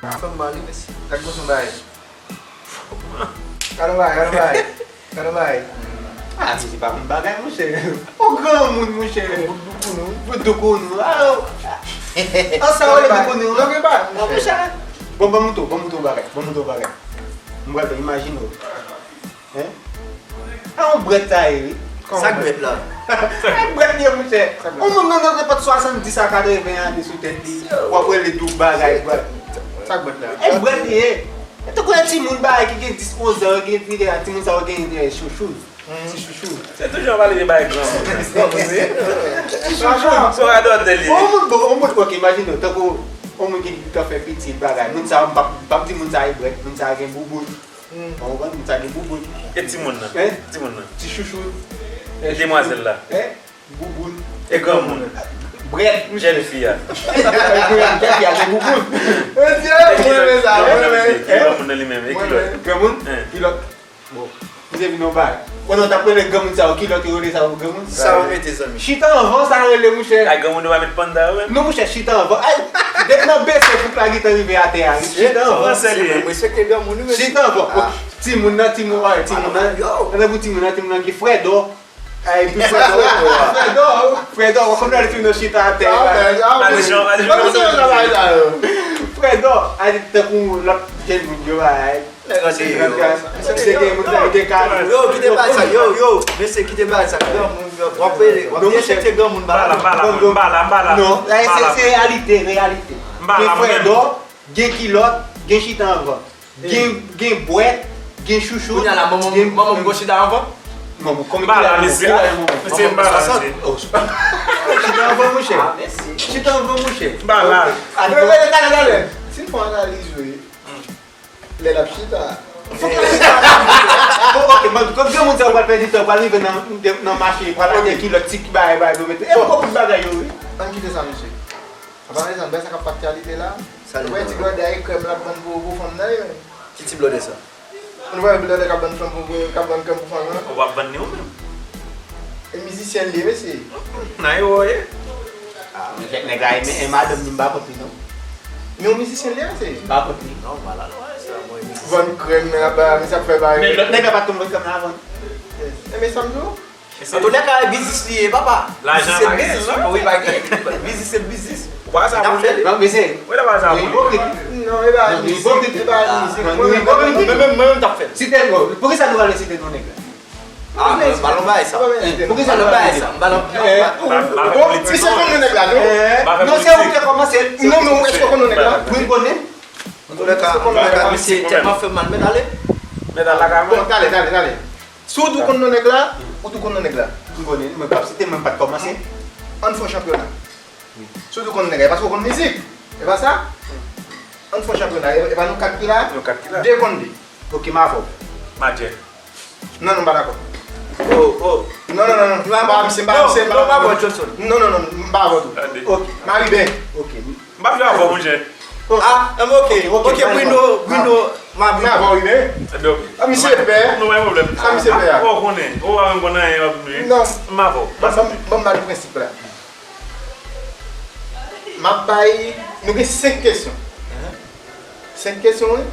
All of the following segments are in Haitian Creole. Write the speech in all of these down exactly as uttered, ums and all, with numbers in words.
Fè m pale, mesye. Gad gon bagay. Gad yon bagay, gad yon bagay. Gad yon bagay. Ah, misye pa konn bagay, monchè. On granmoun, monchè. Bout doukounou. Bout doukounou. Ah, oh. An sa, w rele doukounou, an? Non, gen bagay, monchè. Bon, ban m montre w, ban m montre w bagay. Ban m montre w bagay. M pral fè, imajine w. Hein? A yon brèt sa ye, wi. Sa k brèt la? Sa k brèt li ye, monchè? On moun nan nenpòt swasanndis a katreven ane sou tèt li, w ap rele douk bagay, brèt. Sa k brèt la? E brèt li ye. E tankou yon timoun bagay ki gen dis, onz an, yo gen vire a timoun sa yo gen, eh, chouchou. Ti chouchou. Se toujou ap pale de bagay granmoun. Ti chouchou. Se yon radòtè li ye. On moun, bon, on moun, ok, imajine w, tankou on moun ki gentan fè pitit bagay. Moun sa, m p ap, m p ap di moun sa e brèt, moun sa gen bouboun. Ou konprann? Moun sa gen bouboun. E timoun nan? Hein? Timoun nan? Ti chouchou. E demwazèl la? Hein? Bouboun. E granmoun? Brèt, monchè. Jèn fi a? Jèn fi a gen bouboun. Monchè, mwen renmen sa, mwen renmen. E granmoun nan li menm, e kilòt? Granmoun? Hein? Kilòt. Bon. Misye vin yon bagay. Konnen w t ap rele granmoun sa yo kilòt, yo rele sa yo granmoun? Sa yo mete, zanmi. Chita anvan, sa yo rele, monchè. Ay, granmoun yo pa met panda yo menm? Non, monchè, chita anvan. Ay, depi nan bese, fouk la gentan rive atè a, wi. Chita anvan. Fransè li ye. Mwen respekte granmoun, wi, mesye. Chita anvan. Ah. Timoun nan, timoun, ay, timoun nan. Yo. Nan pou timoun nan, timoun nan ki frèdò. Ay, epi frèdò, frèdò, frèdò, w konn wè timoun nan chita atè. Ah, men, ah, men. Atansan, atansan. Frèdò, ay, tankou lòt jèn moun yo, ay. Nèg an deyò. Yo, kite bagay sa, yo, yo, mesye, kite bagay sa. Granmoun, w ap rele, w ap byen chèche granmoun ba la. Mbala, mbala, mbala. Non, se, se reyalite, reyalite. Gen frèdò, gen kilòt, gen chita anvan. Gen, gen bwèt, gen chouchou. Kounye a la, manman, manman m gon chita anvan? Manman, kòman ki la, mesye? Manman m swasant. Chita anvan, monchè. Ah, mèsi. Chita anvan, monchè. Mbala. Talè, talè. Si n fè analiz, wi. Lè l ap chita. Fòk l ap chita. Bon, ok, bon, kòm granmoun sa yo pral pèdi tan, pral rive nan, nan mache, pral achte kilòt, ti bagay, bagay pou mete. E yon bout bagay yo, wi. Ann kite sa, mesye. Apa, mezanmi, bay sa k ap aktyalite la. Ou wè ti blòdè a, e krèm l ap vann pou, pou fanm nan, wi. Ki ti blòdè sa? Ou wè blòdè k ap vann fanm pou, k ap vann krèm pou fanm nan? Ou ap vann li ou menm? E mizisyen l ye, mesye. Nan yo ye. Ah, men fèk nèg la e, e madanm li, m pa kont li non. Men yon mizisyen l ye, mesye. M pa kont li. Non, malad, wè, sa, mwen, mizisyen. Vann krèm nan, aba, men sa k fè ba yo. Men lòt nèg la pa t konn vann krèm nan avan. E men sa m di w. Antoulèka, biznis li ye, papa. Lajan pa gen, non? Wi, pa gen. Biznis se biznis. Ou pa sa pou li? Non, men se. Ou pa sa pou li? Ipokrit. Non, e pa mizik, e pa mizik. Mwen menm, mwen menm, mwen menm t ap fè l. Site non. Poukisa nou pale site non nèg la? Ah, mwen pa nan bagay sa. Poukisa nou pale sa? M pa nan politik. Misye konn non nèg la, non? Non, se ou ki te kòmanse. Non, men èske w konn non nèg la? Wi, m konnen. Antoulèka, antoulèka, misye tèlman fè m mal, mèt ale. Mèt al lakay mwen. Bon, talè, talè, talè. Si w di w konn non nèg la, ou di w konn non nèg la. M konnen, mwen p ap site, mwen m pa t kòmanse. Ann fè yon chanpyona. Si w di w konn nèg la, e paske w konn mizik. E pa sa? Ann fè yon chanpyona. E, e pa nou kat ki la? Nou kat ki la. De kont de. Ok, m avè w. Madjè. Non, non, m pa dakò. Oh, oh. Non, non, non, non. M pa, misye, m pa, misye, m pa. Non, non, non, m pa avè w tou. Ok. Mariben. Ok. M pa vle avè w, monchè. Ah, ok, ok, ok, Bruno, Bruno, m ap vin. M avè w, wi, men. Ah, misye pè. Non, pa gen pwoblèm. Ah, misye pè, ah. Ou konnen, ou pa menm konn anyen, w ap vin. Non. M avè w. Ban, ban, ban m ba l prensip la. M ap bay, nou gen senk kesyon. Senk kesyon, wi.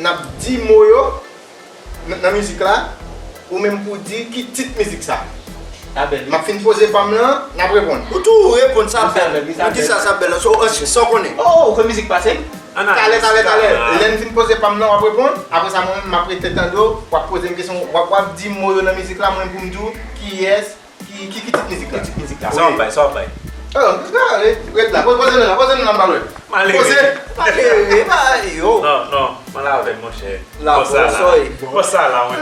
N ap di mo yo. Nan, nan mizik la, ou menm pou di ki tit mizik sa. Sa bèl, wi. M ap fin poze pa m lan, n ap reponn. Ou tou reponn sa bèl. Sa bèl, wi, sa bèl. Ou di sa, sa bèl. Sa w konnen. Oh, ou konn mizik pase m? Talè, talè, talè. Lè m fin poze pa m lan, w ap reponn. Apre sa, mwen menm, m ap rete tande w. W ap poze m kesyon. W ap, w ap di mo yo nan mizik la, mwen pou m di w kiyès. Ki, ki, ki tit mizik la? Ki tit mizik la? Sa w ap bay, sa w ap bay? Oh, ret la, poze nou la, poze nou la, m pa lwen. Malere. Poze. Malere, pa yo. Non, non, m al avè l, monchè. Bòs sa la. Bòs sa la, mwen.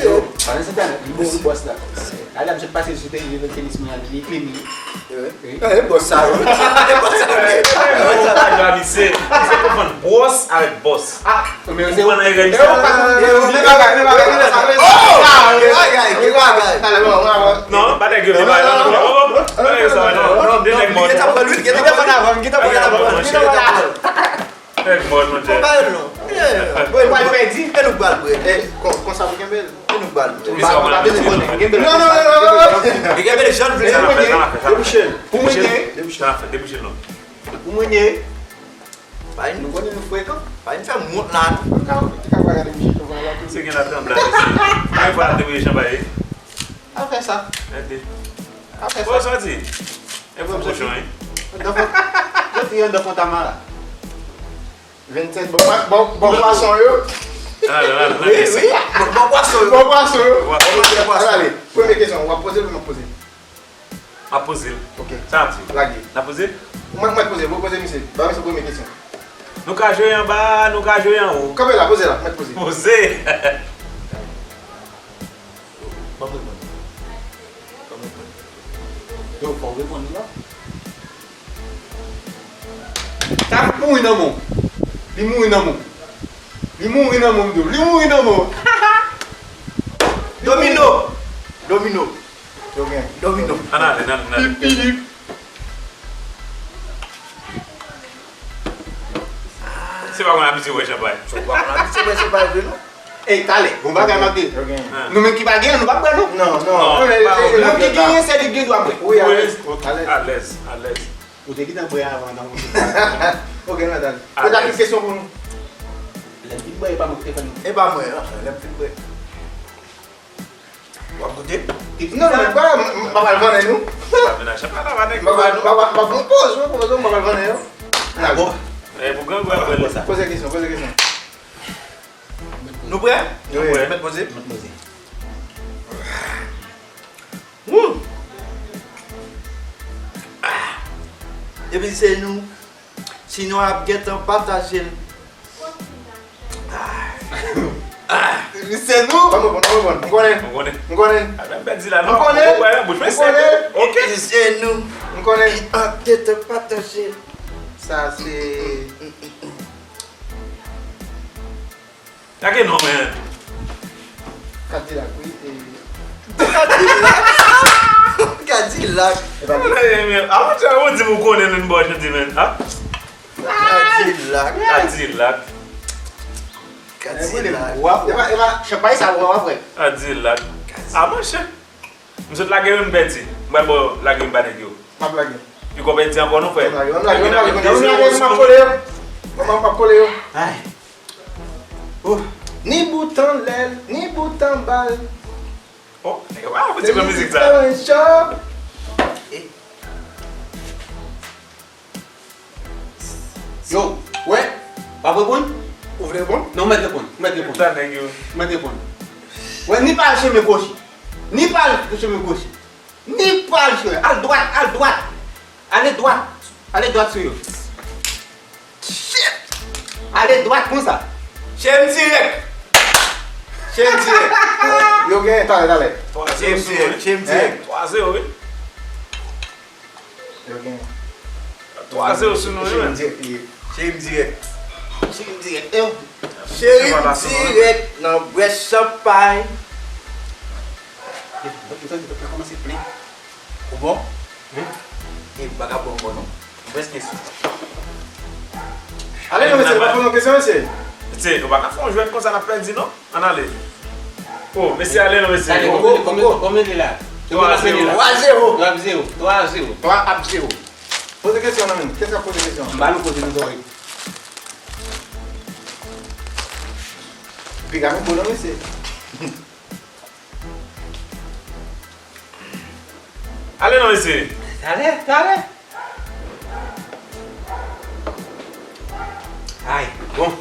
Yo. Pandan se tan, li mouri bòs la. Ala, m sot pase sou tèren de tenis mwen, li klini. Wi. Eh, bòs sa yo. Eh, bòs sa yo. Eh, eh, eh, misye. Misye konn vann bòs avèk bòs. Ah, men se ou. Ou konn nan erè misye. Oh! Ki bagay, ki bagay. Non, pa nèg yo, non, non, non, non, non, non, non, non, non, non, de nèg mò. Nèg mò, monchè. Fon ba yo non. Ou pral pèdi. E nou k pral bwè. E, kon, konsa pou kenbe l. E nou k pral bwè. Non, non, non, non, non. Li kenbe l jan l vle. Debouche l. Pou mwen, debouche l. Debouche l non. Pou mwen, Bay nou konnen nou frekan. Bay nou fè mont la, non? Ou ka, ou ka pa gade misye tou, vwala tou. Se gen la tranblad isi. Mwen fwa te voye chanpay. Al fè sa. Mèt li. Al fè sa. Ou soti? E pou kochon, wi. Andan fon-, soti andan fon Tamara. Vennsèt, bon, bon, bon pwason yo. Wi, wi. Bon, bon pwason yo. Bon pwason yo. Bon pwason. Al ale. Premye kesyon, w ap poze l ou m ap poze? M ap poze l. Ok. Sa w ap di? Lage. N ap poze l? Mwen, mwen poze l. Mwen poze misye. Ba misye premye kesyon. Nou ka jwe anba, nou ka jwe anwo. Kanpe la, poze la, mèt poze. Poze. Ban m reponn. Ban m reponn. Yo, fò w reponn li la. Sa ap mouri nan men w. Li mouri nan men w. Li mouri nan men w, li mouri nan men w. Domino! Domino! Yo gen. Domino. Ann ale, ann ale, ann ale. Pip, pip. Se pa mwen abitye bwè chanpay. Se pa mwen abitye bwè chanpay vre, non. Ey, talè, gon bagay m ap di. Yo gen. Nou menm ki pa genyen, nou p ap bwè, non. Non, non. Non, nou pa bwè. Moun ki genyen, se li ki gen dwa bwè. Wi, alèz. Alèz, alèz. Ou te gentan bwè avan, non? Ok, nou al. Alèz. Poze kesyon pou nou. Lè m fin bwè, e pa mwen ki te fè l, non. E pa mwen, lè m fin bwè. W ap goute? Non, non, m pa, m pa pral vannen nou. M pa vin ak chanpay la, pa nèg. M pa pral, m pa pral, m pa pral, m poze, m poze, m pa pral vannen yo. N a bon. E pou grangou ap pran sa. Poze kesyon, poze kesyon. Nou prè? Wi. Nou prè? Mèt poze? Mèt poze. Wouh! Ah! Epi se nou. Sinon, ap gentan pataje l. Ah. Ah. Se nou? Ban m reponn, ban m reponn. M konnen. M konnen. M konnen. A, men m pèdi la, non. M konnen. Ou wè, bouch mwen sèk. M konnen. Ok. Se nou. M konnen. Ap gentan pataje l. Sa se Gade non, men. Kadilak, wi. E Kadilak. Kadilak. E pa li. Men, men, avan ou di m ou konnen nou ba w chante, men. Ha? Kadilak. Kadilak. Kadilak. E pa, e pa, chanpay sa, w a frè. Kadilak. A, monchè. M sot lage youn, m pèdi. M pral ba w lage youn ba nèg yo. M ap lage. Piko pèdi ankò non, frè. M ap lage, m ap lage, m ap lage, m ap lage, m ap kole yo. M ap, m ap kole yo. Ay. Oh. Ni bout anlè l, ni bout anba l. Oh, nèg yo pa fouti pran mizik sa. Yo, wè, w ap reponn? Ou vle reponn? Non, ou mèt reponn, ou mèt reponn. Sa nèg yo. Ou mèt reponn. Wè, ni pa al chemen kochi. Ni pa al chemen kochi. Ni pa al chemen. Al dwat, al dwat. Ale dwat. Ale dwat sou yo. Shit! Ale dwat konsa. Chemen dirèk. Chemen dirèk. Yo gen talè, talè. Chemen dirèk, chemen dirèk. Twa zewo, wi. Yo gen. Twa zewo sou nou, wi, men. Cheri m dirèk. Cheri m dirèk. Cheri m dirèk. Yo. Cheri m dirèk nan bwè chanpay. Yo, yo, yo, yo kòmanse plen. Ou bon? Wi. E bagay bon, bon, non. Prèske sou. Ale, non, mesye, pa fè nou kesyon, mesye. Mesye, nou pa ka fè yon jwèt konsa, n ap pèdi, non. Ann ale. Oh, mesye, ale non, mesye. Gade, konbyen, konbyen, konbyen li la? Konbyen li la? Twa zewo. Twa zewo. Twa zewo. Twa ap zewo. Poze kesyon non, men. Kèt ap poze kesyon? M ba nou poze nan zòrèy. Piga nou bon non, mesye. Ale non, mesye. Talè, talè. Ay, bon.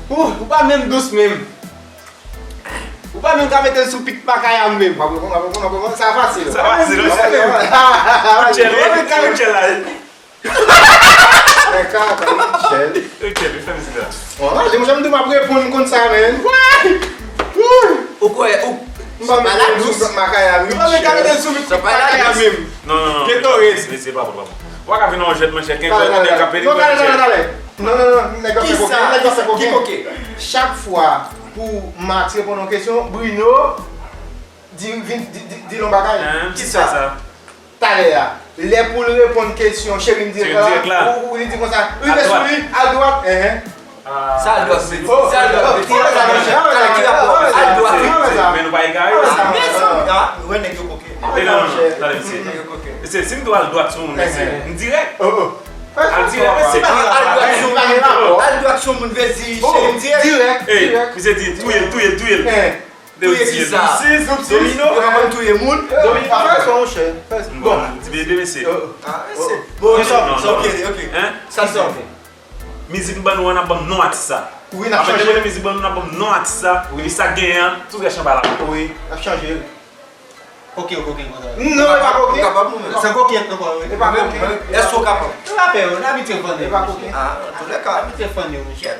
Ou, ou pa menm dous menm. Ou pa menm ka mete l sou pik makaya m menm. M ap reponn, m ap reponn, m ap reponn. Sa fasil. Sa fasil, wi, sa fasil. Ou tchèl, wi, ou tchèl la. Men ka, ka, ou tchèl. Ou tchèl, wi, fè mizik la. Bon, la, jan m di w m ap reponn konn sa, men. Ou kwè, ou, m pa mete l sou pik makaya m, wi. M pa menm ka mete l sou pik makaya m menm. Non, non, non. Ghetto Reds. Mesye, pa bon, pa bon. Ou pa ka vin nan yon jwèt, monchè, kenbe nèg k ap pede. Non, talè, talè, talè. Non, non, non, nèg ap fè koke, nèg ap fè koke. Ki koke? Chak fwa pou Max reponn yon kesyon, Bruno di, vin, di, di, di yon bagay. Hein, kisa? Talè a, lè pou l reponn kesyon, cheri m dirèk la, ou, ou li di konsa, rive sou li, al dwat, enhen. Sa al dwat vle di? Sa al dwat vle di? Talè ki rapò? Al dwat vle di? Men nou pa egare. Mezanmi, ah, ou wè nèg yo koke. E non, non, non, tande, mesye. Mesye, si m tou al dwat sou moun, mesye, m dirèk. Al dirèk, mesye. Al dirèk, al dirèk, yon moun vle di cheri m dirèk. Dirèk. Ey, misye di, touye l, touye l, touye l. Touye kisa? Domino. Yo pa konn touye moun. Domino. Fè sa, monchè. Bon, ti bebe, mesye. Ah, mesye. Bon, ok, ok. Sa, sa, ok. Mizik m ban nou an, n ap ban m non atis sa. Wi, n ap chanje. Mizik ban nou, n ap ban m non atis sa. Wi. Epi sa k genyen an, tout rès chan pa la. Wi, n ap chanje. Koken, koken konsa. Non, e pa koken. Ou kapab ou menm? Se koken ankò, wi. E pa koken. Èske w kapab? Rapè yo, n abitye vann yo. E pa koken. Ah, antoulèka. N abitye vann yo, monchè.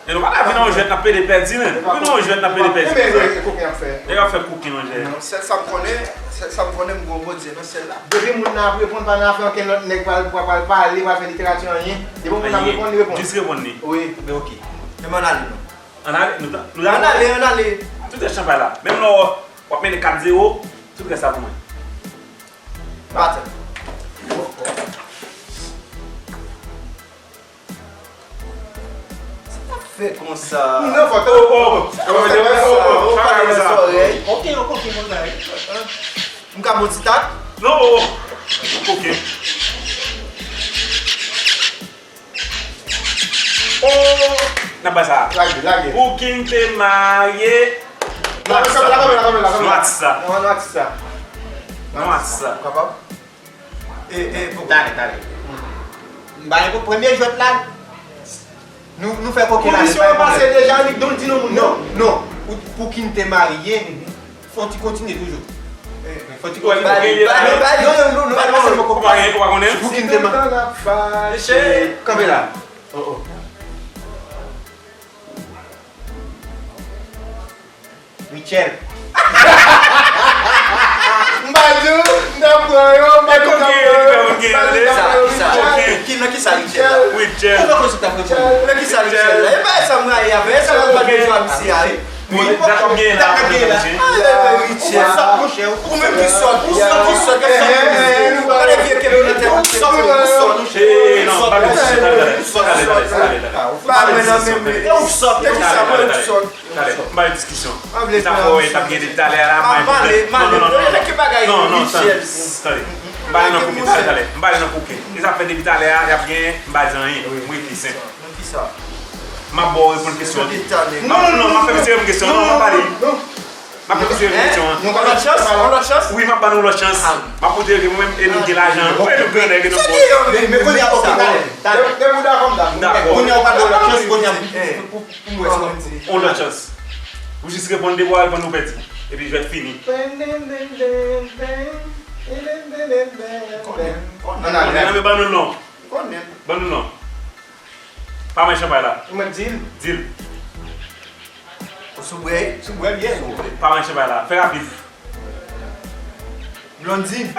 E nou pa ka vin nan yon jwèt n ap pede pèdi, men. Vin nan yon jwèt n ap pede pèdi konsa. Nèg ap fè koken, monchè. Non, sèl sa m konnen, sèl sa m konnen, m gon Bondye nan syèl la. Depi moun nan ap reponn, pa nan afè ankenn lòt nèg pral, pral, pral pale, pral fè literati anyen. Depi moun nan ap reponn, li reponn. Jis reponn li. Wi. Men ok. Men ann ale non. Ann ale, nou ta, nou ta. Ann ale, ann ale. Tout rès chan pa la. Menm lè w ap mennen kat zewo, tout rès la pou mwen. Batè. Sa pa fè konsa. Non, fò te. Oh, oh, oh. Sa pa fè konsa. Ou pale nan zòrèy. Ok, ok, ok, konsa, wi. M ka bon ti tak? Non, oh, oh. Ok. Oh, n ap bay sa. Lage, lage. Pou ki n te marye. Non, non, non, non, non, non. Non, atis sa. Non, non, atis sa. Non, atis sa. Ou kapab? E, e, poko. Talè, talè. M ba li pou premye jwèt la. Nou, nou fè koken la. Kondisyon an pase deja, nik don di non moun. Non, non. Pou, pou ki n te marye. Fò ti kontinye toujou. Fò ti kontinye. Ba li, ba li, ba li. Non, non, non, non, pa pase poko. Ou pa gen, ou pa konnen? Pou ki n te ma-, kanpe la. Oh, oh. Richel. M pa di w, m t ap pran yo, m pa di w m t ap pran yo. M pa di w m t ap pran yo, Richel. Ki, nan ki sa Richel la? Richel. Ou pa konn si w t ap reponn. Nan ki sa Richel la? E pa sa m rayi avè, e sa m pa bezwen ap di a, wi. Wi, dat w ap genyen la. Dat w ap genyen la. Ale, Richel. Ou sòt, monchè. Ou menm ki sòt, ou sòt, ki sòt, ki sòt. Gade vye kebe nan tèt ou, ou sòt, ou sòt, monchè. Ee, non, pa bezwen, talè, talè, talè, talè, talè. Pa mwen nan menm. E ou sòt, e ou sòt, e ou sòt. Talè, m ba yo diskisyon. Sa fò wè, t ap gen depi talè a la, m pa pale, m ale. Non, non, non, non, non, tande, tande. M pale nan koken, talè, talè. M pale nan koken. E sa fè depi talè a, y ap gen, m pa di anyen. M rete senp. Nan ki sa? M ap ba w reponn kesyon an tou. Non, non, non, m ap fè misye reponn kesyon an. Non, m ap pale. M ap fè misye reponn kesyon an. On lòt chans? On lòt chans? Wi, m ap ba nou lòt chans. M ap montre ke mwen menm, e nou gen lajan. Ou wè nou grandè, e nou fò. Men kounye a, ok, talè, talè. Depi w dakò, m dakò. Kounye a, ou pa gen lòt chans, kounye a, pou, pou, pou mwen, sa m di. On lòt chans. Ou jis reponn, depi w reponn, ou pèdi. Epi jwèt fini. Konnen, konnen. Ann ale. Ban nou non. Konnen. Ban nou non. Pa mwen chanpay la. Ou mèt di l. Di l. Ou sou brèy? Sou brèy, byen. Pa mwen chanpay la. Fè rapid. Blondine.